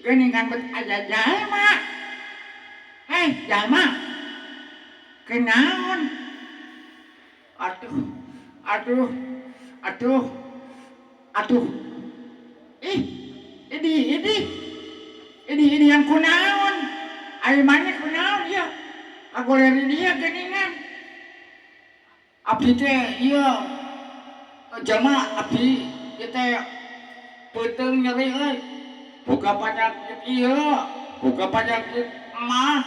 Geuningan bet aya jalma. Hei jalma. Kunaon? Aduh, aduh, aduh, aduh. Ih, ini, ini. Ini yang kunaon? Ari maneh kunaon ieu? Kagoler di dieu geuningan. Abdi teh ieu jalma, abdi ieu teh peuteung nyeri euy. Boga panyakit ieu, boga panyakit mah.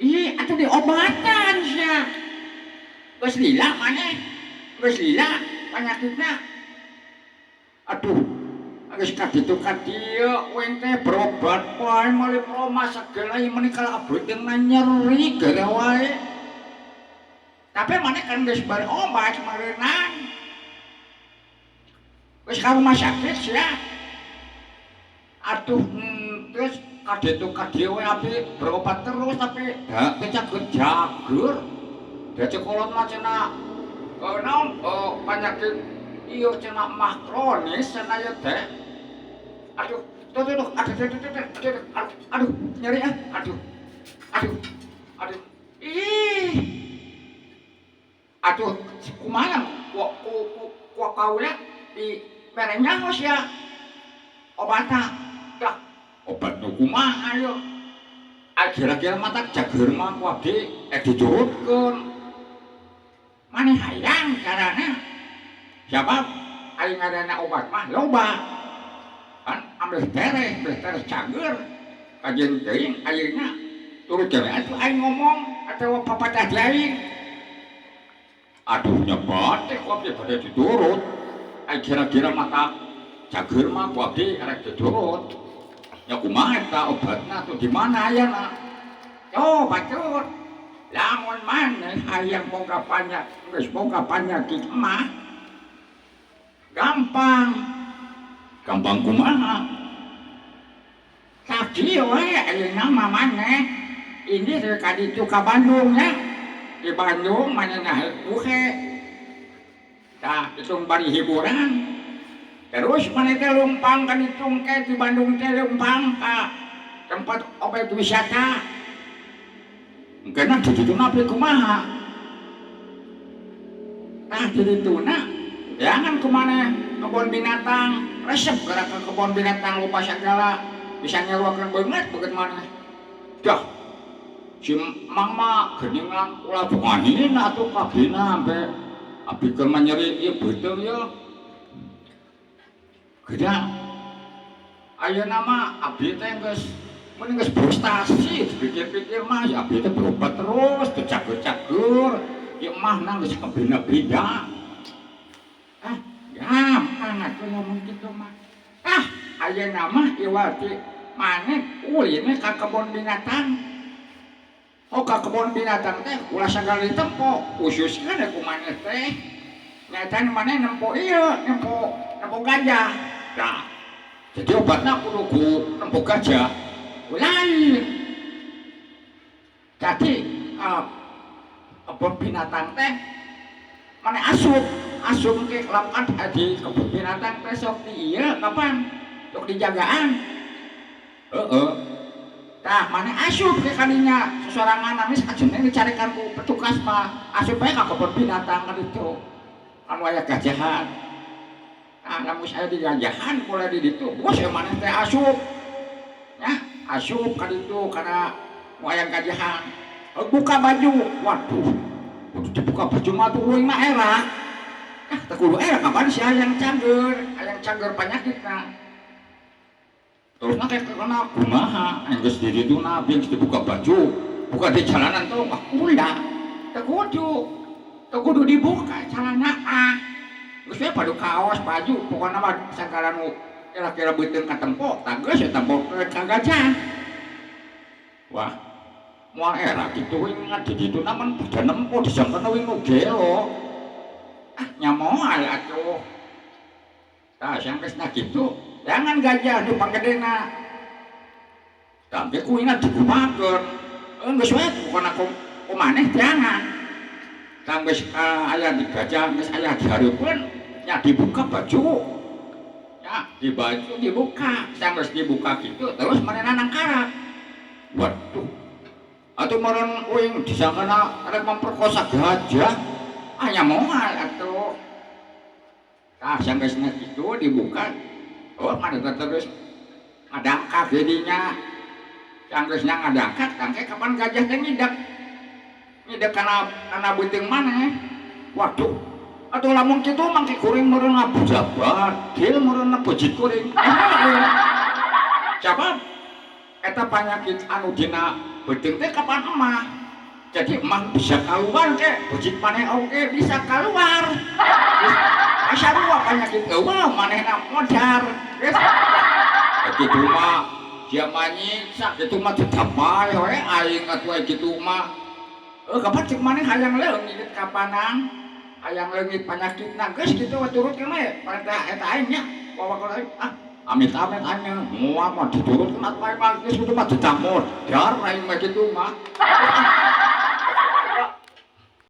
Ih, atuh diobatan sia. Geus lila maneh. Geus lila panyakitna. Aduh, geus kaditu kadieu uing teh berobat wae, meuli proma segala, ieu meuni kalah beuteungna nyeri gara wae. Tapi maneh kan geus berobat meureunang. Geus ka rumah sakit sia? Aduh, terus kaditu kadieu we abdi berobat terus, tapi da teu cager-cager. Da cek kolot mah cenah naon, panyakit ieu cenah mah kronis cenah ieu teh. Aduh, tuh tuh tuh, aduh, aduh, aduh, aduh, aduh, aduh, aduh, nyeri ah, aduh, aduh, aduh, ih, aduh, kumaha ku ku ku ku kaula di mere nyaho sia obatna? Dah, obat nu kumaha ieu? Ah, kira-kira mata cager mah ku abdi diturutkeun. Maneh hayang carana? Sabab ari ngaranna obat mah loba. Kan ameh tereh, ameh tereh cager. Kajeun teuing ayeuna turut we atuh aing ngomong atawa papatah di aing. Aduh, nyebat teh ku abdi bade diturut. Ai kira-kira mata cager mah ku abdi rek diturut. Ya kumaha eta obatna tuh, di mana ayana? Oh, batur. Lamun maneh hayang boga panyakit, geus boga panyakit mah gampang. Gampang kumaha? Tadi we ayeuna mah maneh ini teh ka ditu ka Bandung nya. Di Bandung manehna buhe. Tah, hitung bari hiburan. Terus maneh teh leumpang ka ditu ke di Bandung teh, leumpang ka tempat obyek wisata. Engkeuna di ditu na kumaha? Tah, di dituna jangan kumaneh kebun binatang, resep gerak ke kebun binatang, lupa segala bisa nyeruakeun beungeut beungeut maneh. Dah, si Mang mah geuningan ulah ngahina atuh kabina sampe abdi keur mah nyeri ieu beuteung ieu. Geura ayeuna mah abdi teh geus mun geus frustasi, dipikir-pikir mah ya abdi teh berobat terus teu cager-cager, ieu mah geus kabina-bina. Ah, gampang atuh ngomong kitu mah. Ah, ayeuna mah iwati maneh ulin ka kebun binatang. Oh, ka kebun binatang teh ulah sagala ditempo, khususkeun ku maneh teh. Nyatana maneh nempo ieu, nempo nempo gajah. Nah, jadi obatna kudu ku nempo gajah. Lain. Jadi kebun binatang teh maneh asup, asup ke lamun di kebun binatang teh sok di ieu kapan? Sok dijagaan. Heeh. Tah, maneh asup ke kadinya sesorangan, geus ajene dicarikan ku petugas mah, asup bae ka kebun binatang ka ditu. Anu aya gajahan. Nah, lamun aya di gajahan mulai di ditu, bos ya maneh teh asup. Ya, asup ka ditu kana nu aya gajahan. Buka baju. Waduh. Kudu dibuka baju mah tuh uing mah era. Ah, teu kudu era, kapan si hayang cager, hayang cager panyakitna. Terus na kayak kena kumaha, geus di ditu na geus dibuka baju, buka di jalanan tuh, ah ulah. Teu kudu. Teu kudu dibuka celana ah. Geus we padu kaos, baju, pokona mah sagala nu kira-kira beuteung katempo, tah geus eta tempo ka gajah. Wah, moal era kitu uing di ditu na mun pada nempo disangkana uing nu gelo. Ah, nya moal atuh. Tah, sanggeusna kitu, jangan gajah nu panggedena. Tah, engke ku uingna dikumakeun. Geus we pokona ku maneh jangan. Tah, geus aya di gajah, geus aya di hareupeun, nya dibuka baju. Ya, di baju dibuka, sanggeus dibuka gitu terus manehna nangkarak. Waduh. Atuh meureun uing disangkana rek memperkosa gajah. Ah, nya moal atuh. Tah, sanggeusna kitu dibuka. Oh, manehna terus ngadangkak jadinya. Sanggeusna ngadangkak, tangke kapan gajah teh ngidak. Ngidak kana beuteung maneh. Waduh. Atuh lamun kitu mangke kuring meureun ngabujabadil meureun bejit kuring. Sabab eta panyakit anu dina beuteung teh kapan emah. Jadi emah bisa keluar ke, bejit maneh oge bisa keluar. Geus sarua panyakit eueuh manehna modar. Geus. Kitu mah sia mah nyiksa, kitu mah didamai we aing atuh kitu mah. Kapan cek maneh hayang leungit kapanan? Hayang leungit panyakitna geus kitu we turutkeun we perintah eta aing nya. Wawakon aing ah amit-amit aing moal mah diturutkeun atuh aing mah geus kitu mah didamodar aing mah kitu mah.